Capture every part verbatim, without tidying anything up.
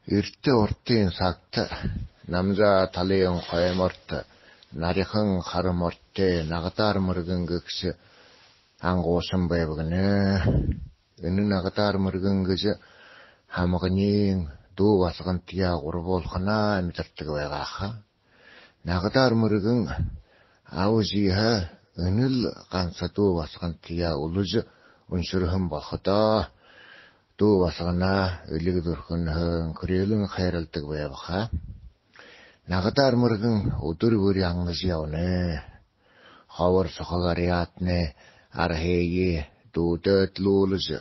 Эртэ урдын сагта Намза талын хойморто нарихан хара мортой Нагадаар мэргэн гэгшэ ангуусан байба гэнэ. Энэ Нагадаар мэргэн гэжэ һамганиинь дүү басагантаяа гурбуулханаа амидардаг байгаа ха. Нагадаар мэргэн аба эжыһээ энэл ганса дүү басагантаяа үлэжэ үншэрһэн болоходоо, дүү басаганаа элиг зүрхэнһөө энхэрээлэн хайралдаг байба ха. Нагадаар мэргэн үдэр бүри ангажа ябана. Хобор сухаг арьяатанай арһые дүүдээ дэлүүлжэ,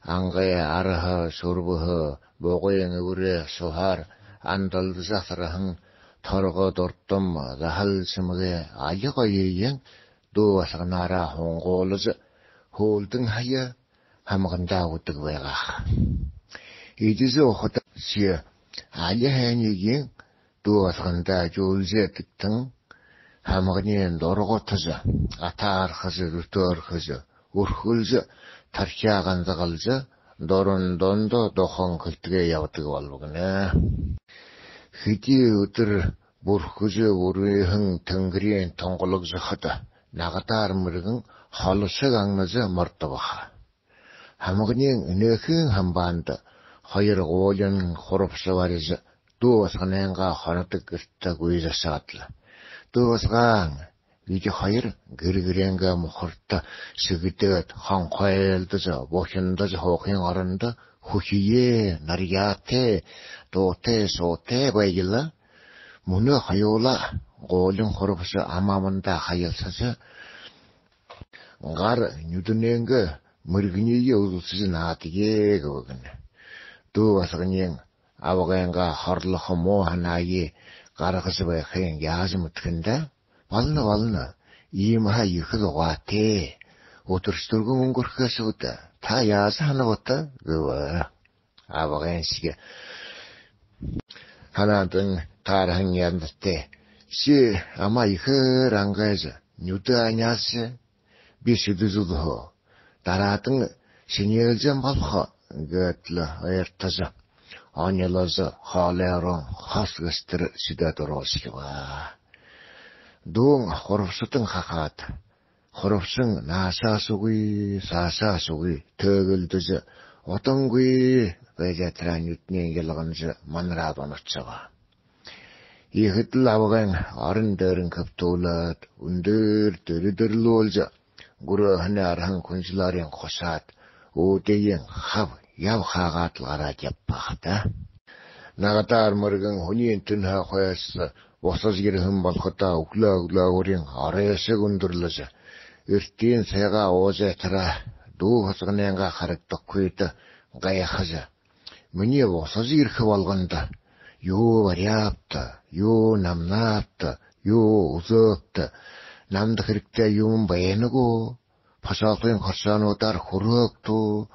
ангай арһа шүрбэһэ, бугын эбэрэй шуһаар андалдажа асарһан торго, дурдам, заһал шэмэгэй али гоёёо дүү басаганаараа һунгуулжа, һүүлдэнь һая һамгандаа үгэдэг байгаа ха. Эдижэ уухадаа шье али һайнииень дүү басагандаа жүүлжэ эдигтэн, һамганиинь дургутажа, атаархажа, дүтөөрхэжэ, үрхэлжэ, тархяа ганзагалжа, дуран дунда духан хэлэдгээ ябадаг болбо гэнэ. Хэды үдэр бүрхэжэ бүрыһэн тэнгэриин тунгалагшахада, Нагадаар мэргэн холошог ангажа мордобо ха. Һамганиинь энэхэн һамбаанда хоёр гуулин хурабша барижа, дүү басаганайнгаа хонодог гэртэ гүйжэ ошоод лэ: «Дүү басаган, бидэ хоёр гэр гэрэйнгээ мухарта шэгдээд, хонхойлдожо, бухиндажа һуухын орондо хүхиеэ, нарьяатай, дуутай, шуутай байе лэ. Мүнөө хоюулаа гуулин хурабша ама амандаа хаялсажа, гар нюдэнэйнгээ мэргэниие үзүүлсэжэ наадая», — гэбэ гэнэ. Дүү басаганиинь абгайнгаа хорлохо муу һанаае гаргажа байхыень яажа мэдэхэндэ: «Болоно, болоно. Иимэ һаа ехэл угаатай. Үдэршэ түргэн үнгэрхэ гээшэ бэд даа. Та яажа һанабат?» — гэбэ. Абгайнь шье һанаандань таарһан янзатай: «Ши ама ехээр ангайжа, нюдөө аняалша, би шэдэжэ үзэхөө. Дараадань шэнеэлжэ болохо», — гээд лэ ойртожо, онилжо, хоолой ороон хос гэстэр шэдээд оруулжархиба. Дуун хурабшадань хахаад, хурабшань наашаашьегүй, саашаашьегүй тээгэлдэжэ, удангүй байжа, тэрэ нюдэнь илганжа, манараад унашаба. Иихэдэл абгайн орон дээрэнь хэбтүүлээд, үндэр дэрэ дэрлүүлжэ, гүрөөһэнэй арһан хүнжэлөөрынь хушаад, үүдыень хаб яб хаагаад лэ гараад ябаба ха даа. Нагадаар мэргэн һүниин тэнһээ хойшо бусажа ерэһэн болоходоо, үглөө үглөөгүүрынь оройшог үндэрлэжэ, эртын сайгаа уужа ятараа, дүү басаганайнгаа харагдахагүйдэ гайхажа: «Минии бусажа ерэхэ болгондо юу баряабта, юу намнаабта, юу үзөөбта? Намда хэрэгтэй юумэн байна гү? Посоолгын хоршоонуудаар хүрөөбта гү,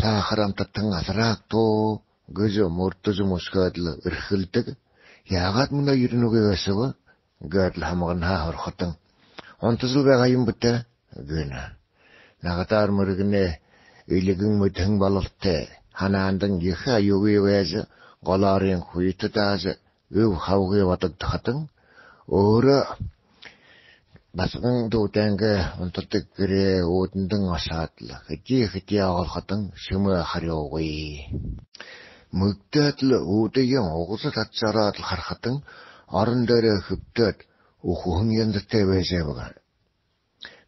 саахар амтатан асараабта гү?» — гэжэ мүрдэжэ мүшхөөд лэ эрхэлдэг. «Яагаад мүнөө ерэнэгүй гээшэб?» — гээд лэ һамганһаа һурахадань: «Унтажал байгаа юм бэд даа», — гэнэ. Нагадаар мэргэнэй элигэн мэдэһэн бололтой, һанаандань ехэ аюулгүй байжа, голоорынь хүйтэ даажа, эб хабгүй бодогдоходонь, өөрөө басаган дүүтэйнгээ унтадаг гэрэй үүдэндэнь ошоод лэ хэды хэды оголходонь, шэмээ харюугүй. Мэгдээд лэ үүдыень угажа татажа ороод лэ харахадань, орон дээрээ хэбтээд, үхэһэн янзатай байжа байгаа.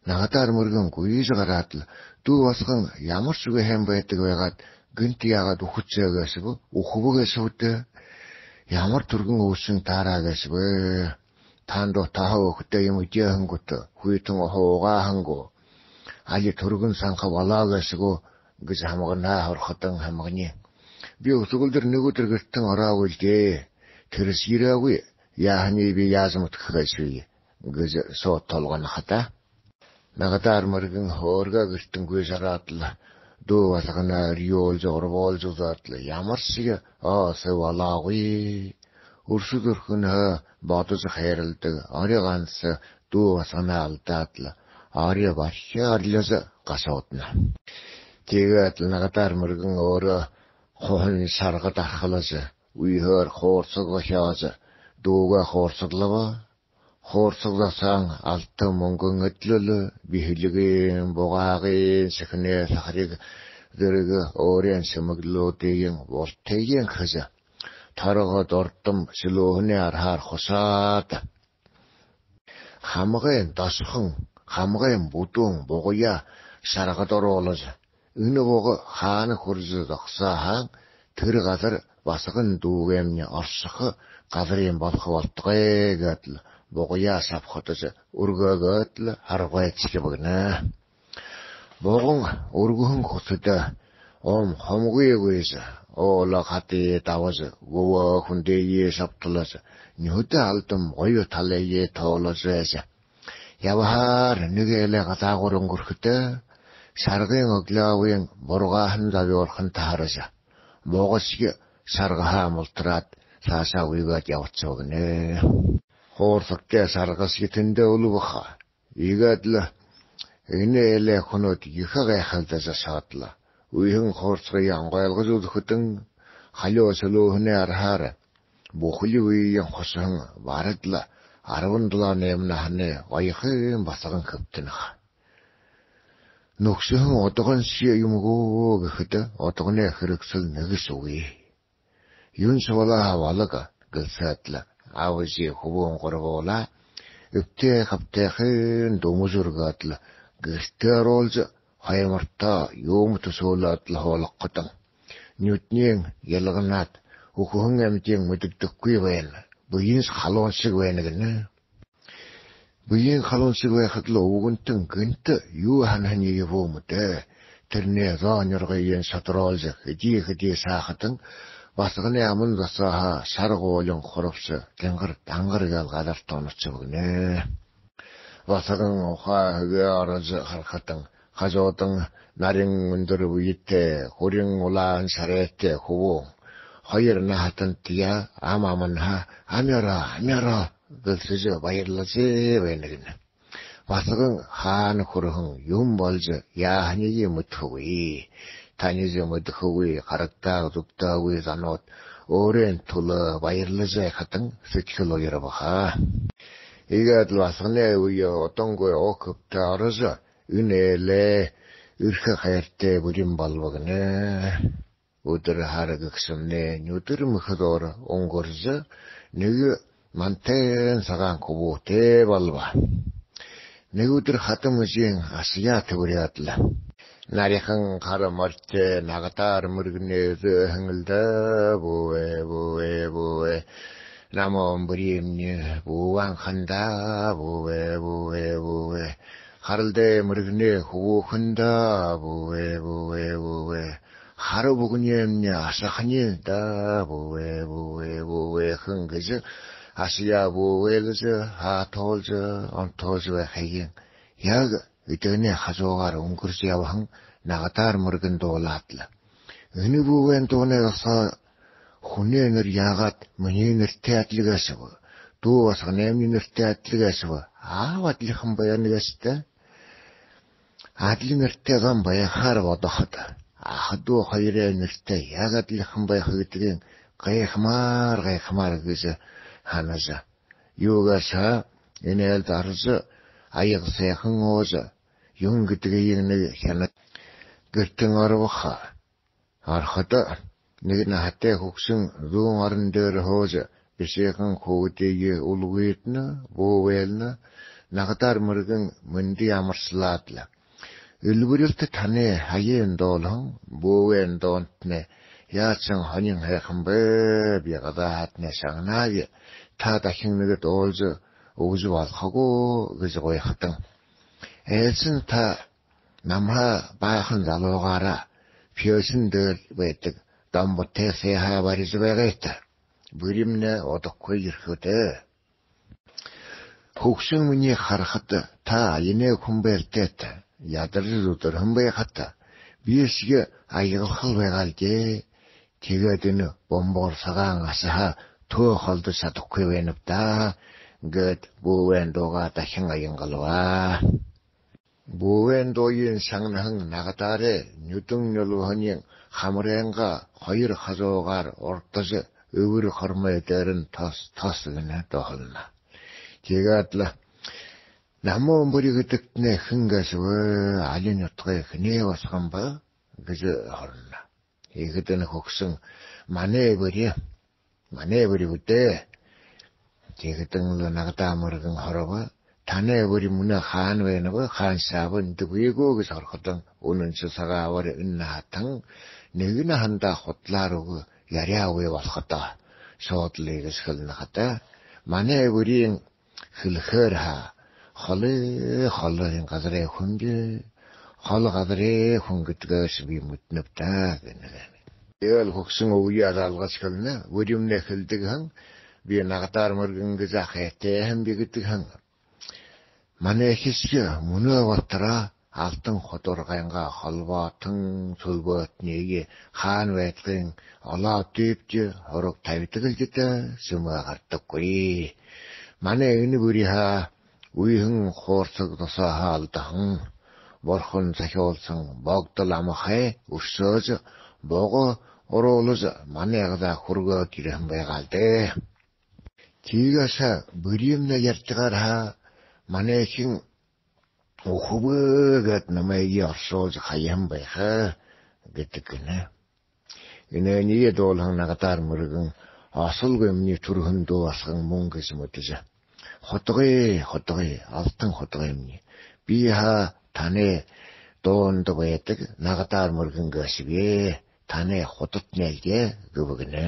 Нагадаар мэргэн гүйжэ гараад лэ: «Дүү басаган, ямаршье үгы һайн байдаг байгаад, гэнтэ яагаад үхэшөө гээшэб, үхэбэ гээшэб даа? Ямар түргэн үбшэн таараа гээшэб? Танда утаһаа үхэтэй юумэ эдеэһэн гүт, хүйтэн уһа уугааһан гү, али түргэн санха болоо гээшэ гү?» — гэжэ һамганһаа һурахадань, һамганиинь: «Би үсэгэлдэр нэгэ үдэр гэртэнь ороогүй лэ даа. Тэрэшье ерээгүй, яаһаниие би яажа мэдэхэ гээшэбиб?» — гэжэ шууд тулгана ха даа. Нагадаар мэргэн өөрынгөө гэртэнь гүйжэ ороод лэ, дүү басаганаа эрьюулжэ, урбуулжа үзөөд лэ, ямаршье оо сэбэ олоогүй. Үршэ зүрхэнһөө бодожо хайрладаг ори ганса дүү басаганаа алдаад лэ, ори бархи орилижо гашуудна. Тиигээд лэ Нагадаар мэргэн өөрөө хуһан шарга дархалжа, Үехээр хуурсаг зохёожо, дүүгээ хуурсаглаба. Хуурсаг зохёоһон алтан мүнгэн эдлэл бэһэлигынь, бугаагынь сэхэнэй сахариг зэргэ өөрын сэмэглэлүүдыень бултыень хэжэ, торго дурдам шэлүүһэнэй арһаар хушаада. Хамагай досхон, хамагай бүдүүн бугаяа шаргада оруулжа, энэ буга хаана хүрэжэ зогсоо һаань, тэрэ газар басаган дүүгэймни оршохо газарынь болохо болтогой гээд лэ, бугаяа шабхадажа үргөөгээд лэ, аргагүйшье бэгнэ. Буган үргэһэн хүсэдөө ум хумгы гүйжэ, уула хадые дабажа, гүбээ хүндые шабталжа, нюдэ алдам гоё талые туулажа байжа ябаһаар, нэгэ ээлээ газаагуур үнгэрхэдөө, шаргын үглөөбын бургааһан забюурханта хаража, бугашье шаргаһаа мултараад, саашаа гүйгөөд ябашаба гэнэ. Хуурсагтай шаргашье тэндээ үлэбэ ха. Иигээд лэ энэ ээлээ хүнүүд ехэ гайхалдажа шадлаа. Үеһэн хуурсагые онгойлгожо үзэхэдэнь, халюу шэлүүһэнэй арһаар бүхэли бэеыень хушаһан бараг лэ арбан долоон наһанай гоёхон басаган хэбтэнэ ха. Нүгшэһэн удаган шье юм гү гэхэдэ, удаган хэрэгсэл нэгэшье үгы. Юуншье болоо һаа болог гэлсээд лэ, аба эжы хүбүүн гурбуулаа эбтэй хабтайхан дүмэжэ үргөөд лэ, гэртээ оруулжа, хоймортоо юумэ түшүүлээд лэ һуулгахадань, нюдэнь илганаад, үхэһэн амидынь мэдэгдэхэгүй байна, бэеыньшье халуун шэг байна гэнэ. Бэеынь халуун шэг байхада лэ үбгэнтэн гэнтэ юу һанаһаниие бү мэдээ. Тэрэнэй зоо нюргыень шодруулжа, хэды хэды шаахадань, басаганай аман зосооһоо шара гуулин хурабша, гингар дангар гээл газарта унашаба гэнэ. Басаган ухаа һэгээ орожо харахадань, хажуудань нарин үндэр бэетэй, хүрин улаан шарайтай хүбүүн хоёр наһатантаяа ам аманһаа: «Амяараа, амяараа!» гэлсэжэ баярлажа байна гэнэ. Басаган хаана хүрэһэн, юун болжо яаһаниие мэдэхэгүй, танижа мэдэхэгүй, харагдааг зүбтөөгүй зонууд өөрын түлөө баярлажа байхадань сэдьхэл уярба ха. Иигээд лэ басаганай үе удангүй уг хэбтээ орожо, энэ ээлээ эрхэ хайратай бэрин болобо гэнэ. Үдэр һара гэгшэмнай нюдэр мэхэ дуура үнгэржэ, нэгэ мантайн сагаан хүбүүтэй болобо. Нэгэ үдэр хадам эжынь ашаяа тэбэреэд лэ: «Нарихан хара морьтой Нагадаар мэргэнэй эзэхэн лэ даа, бүбэ, бүбэ, бүбэ. Намун бэримни бү һэн даа, бүбэ, бүбэ, бүбэ. Харалдай мэргэнэй хүбүүхэн даа, бүбэ, бүбэ, бүбэ. Хара бүгэниимни ашахань даа, бүбэ, бүбэ, бүбэ», — хэн гэжэ ашаяа бүбэлжэ, һаатуулжа, онтуулжа байхыень, яг эдэнэй хажуугаар үнгэржэ ябаһан Нагадаар мэргэн дуулаад лэ: «Энэ бүбээн дуунай досоо хүнэй нэрэ яагаад минии нэрэтэй адли гээшэб? Дүү басаганаймни нэрэтэй адли гээшэб? Ааб адлихан байна гээшэ даа. Адли нэрэтэй зон байхаар бодоходо, аха дүү хоёрой нэрэтэй яг адлихан байха гэдэгынь гайхамаар, гайхамаар», — гэжэ һанажа, юу гээшэ һаа, энэ ээлдэ орожо, аяга сайхан уужа, юун гэдэгыень нэгэ хянажа, гэртэнь оробо ха. Орходо, нэгэ наһатай хүгшэн зүүн орон дээрэ һуужа, бишыхан хүүгэдые үлгэгдэнэ, бүбэлнэ. Нагадаар мэргэн мэндэ амаршалаад лэ: «Элбэрэлтэ танай һаяын дуулаһан бүбээн дуунтнай яашье һонин һайхан бэ, би газааһаатнай шагнааб. Та дахин нэгэ дуулажа үгэжэ болохо гү?» — гэжэ гуйхадань: «Айлшан та намһаа баахан залуугаараа пеэшэн дээрэ байдаг домботой сайһаа барижа байгыт. Бэримни удахагүй ерэхэ даа. Хүгшэн минии харахада, та аянай хүн байртайт, ядаржа зүдэрһэн байхат, би шье аягалхал байгаал даа. Тиигээд энэ бумбуур сагаан ашаһаа төө холдожо шадахагүй байнаб даа», — гээд бүбээн дуугаа дахин аянгалба. Бүбээн дууень шагнаһан Нагадаарай нюдэн нюлбэһэниинь хамарайнгаа хоёр хажуугаар урдажа, эбэр хормой дээрэнь тос, тос гэнэ, доһолно. Тиигээд лэ: «Намуун бүри гэдэгтнай хэн гээшэб, али нютагай хэнэй басаган бэ?» — гэжэ һурана. Тиихэдэнь хүгшэн: «Манай бүри, манай бүри гү даа». Тиихэдэнь лэ Нагадаар мэргэн һураба: «Танай бүри мүнөө хаана байнаб, хааншааб, эндэ бии гү?» — гэжэ һураходонь: «Үнэншэ сагаа бүри энэ наһатан, нэгэ наһандаа худалаар үгы, яряа үгы болохо даа». Шууд лэ иигэжэ хэлэнэ хадаа: «Манай бүриин хэлэхээр һаа, холын, холын газарай хүн би, холо газарай хүн гэдэгшье би мэдэнэб даа», — гэнэ. Тиигээл хүгшэн үгыень залгажа хэлэнэ: «Бүримнай хэлэдэг һэн, би Нагадаар мэргэн гэжэ ахайтайхан би гэдэг һэн. Манайхишье мүнөө болотороо алтан хударгайнгаа холбоотон сүлбөөтэниие хаана байдагыень олоод дүүбэжэ, һураг табидаг лэ даа, шэмээ гардаггүй. Манай энэ бүри һаа үйһэн хуурсаг досоо һаа алдаһан, бурхан сахюулсан богдо ламахай үршөөжэ, буга оруулжа, манай газаа хүргөөд ерэһэн байгаа лэ даа. Тиигээшэ бүримнай яряагаар һаа, манайхин үхэбэ гээд намайе оршуулжа хаяһан байха», — гэдэг гэнэ. Энээниие дуулаһан Нагадаар мэргэн: «Осол гү юмни, түрэһэн дуу басаган мүн гэжэ мэдэжэ». «Худагы, худагы, алтан худагы юмни. Би һаа танай дуунда байдаг Нагадаар мэргэн гээшэб, танай худатнай лэ», — гэбэ гэнэ.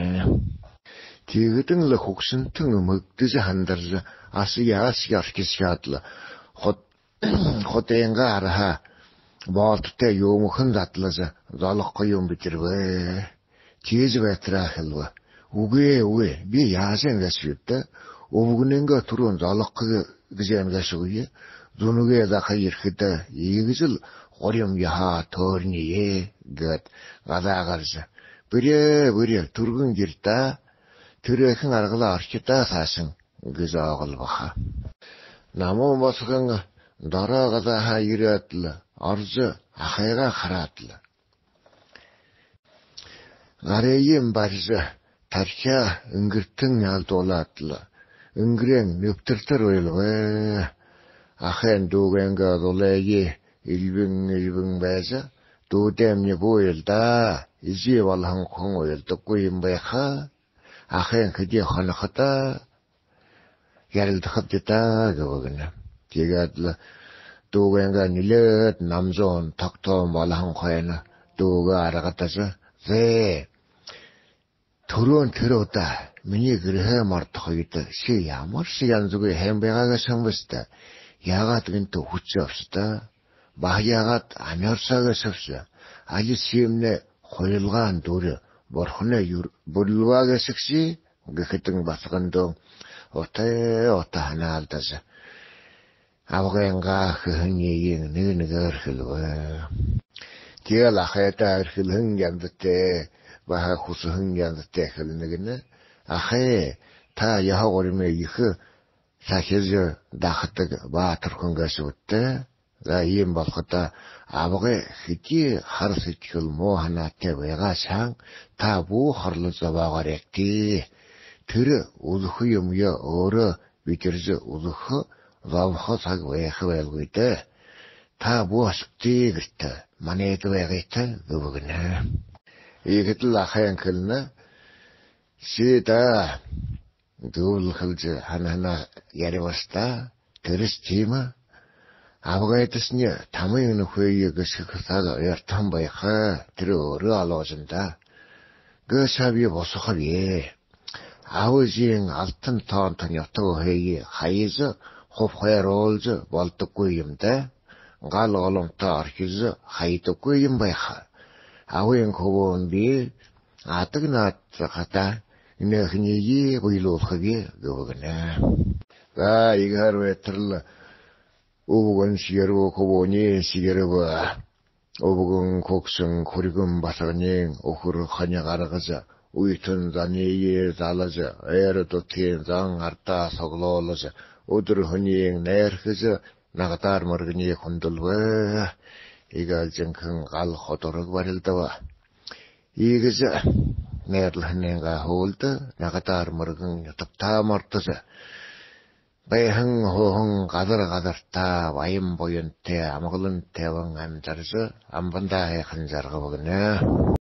Тиихэдэнь лэ хүгшэнтэн мэгдэжэ һандаржа, асаяа, асаяа орхишоод лэ, худ-, худайнгаа араһаа боолтотой юумэ хэн задлажа, золохо юм бэдэрбэ. Тиижэ байтараа хэлэбэ: «Үгы, үгы, би яажа гээшэбиб даа. Үбгэнэйнгээ түрүүн золохо гэжэ гээшэ үгы. Зүнэгээ захаа ерэхэдэ, иигэжэл гурим ёһо төөрэнэ», — гээд газаа гаража: «Бэри, бэри, түргэн ерэ даа. Тэрэхэн аргалаа орхи даа саашань», — гэжэ ооголбо ха. Намуун басаган доро газааһаа ерээд лэ, орожо, ахайгаа хараад лэ, гарыень барижа, тархяа энгэртэнь яалдуулаад лэ, энгэрээн нэбтэртэр уйлаба. Ахайн дүүгэйнгээ зулые эльбэн эльбэн байжа, дүүдэймни бү уйлдаа, эжы болоһон хүн уйлдаггүй юм байха. Ахайн хэды хонохо даа, ярилдахабди даа», — гэбэ гэнэ. Тиигээд лэ дүүгэйнгээ нилээд намжуун тогтоон болоһон хойно дүүгээ аргадажа: «Зэ, түрүүн тэрэ удаа минии гэрһээ мордохо үедэ ши ямаршье янзагүй һайн байгаа гээшэ һэн бэшэ даа. Яагаад гэнтэ хүсөө бши даа? Баһа яагаад амяаршоо гээшэ бши? Али шимнай хуйлгаан дүрэ, бурханай юр-, бүрилбэ гээшэ гүш?» — гэхэдэнь, басаган дүүн ута ута һанаалдажа, абгайнгаа хэһэниие нэгэ нэгээр хэлэбэ. Тиигээл ахайдаа эрхэлһэн янзатай, баһа хүсэһэн янзатай хэлэнэ гэнэ: «Ахай, та ёһо гуримые ехэ сахижа дахадаг баатар хүн гээшэ бэт даа. За, иимэ болоходоо, абгай хэды хара сэдьхэл, муу һанаатай байгаа һаань, та бү хорлон зобоогоорогты. Тэрэ үзэхэ юумэеэ өөрөө бэдэржэ үзэхэ, зобохо саг байха байлгүй даа. Та бү ошогты гэртээ, манайда байгыт», — гэбэ гэнэ. Иигээд лэ ахайн хэлэнэ: «Ши даа, дүүрэлхэлжэ һанаһанаа ярибаш даа. Тэрэшни тиимэ. Абгайдашни тамын нүхые гэшхэхэ саг ойртоһон байха. Тэрэ өөрөө олоожо байна даа. Гээшэ абье бусахаб. Аба эжын алтан тоонто нютаг өөһэеэ хаяжа, хубхайруулжа болодоггүй юм даа. Гал голомтоо орхижо хаядаггүй юм байха. Абын хүбүүн би адаг наадахадаа, энээхэниие бэелүүлхэб», — гэбэ гэнэ. За, иигэһээр байтарла үбгэн шэгэрэбэ, хүбүүниинь шэгэрэбэ. Үбгэн хүгшэн хүрьгэн басаганиинь үхэр хони гаргажа, үетэн зониие залажа, ойро дутын зон арадаа суглуулжа, үдэр һүниин найрхижа, Нагадаар мэргэниие хүндэлбэ. Иигээд жэнхэн гал хударга барилдаба. Иигэжэ найрлаһанайнгаа һүүлдэ нягатаар мэргэн нютагтаа мордожо, байһан һууһан газар газартаа баян буянтай, амгалан тайбан амидаржа, амбандаа һайхан жаргаба гэнэ.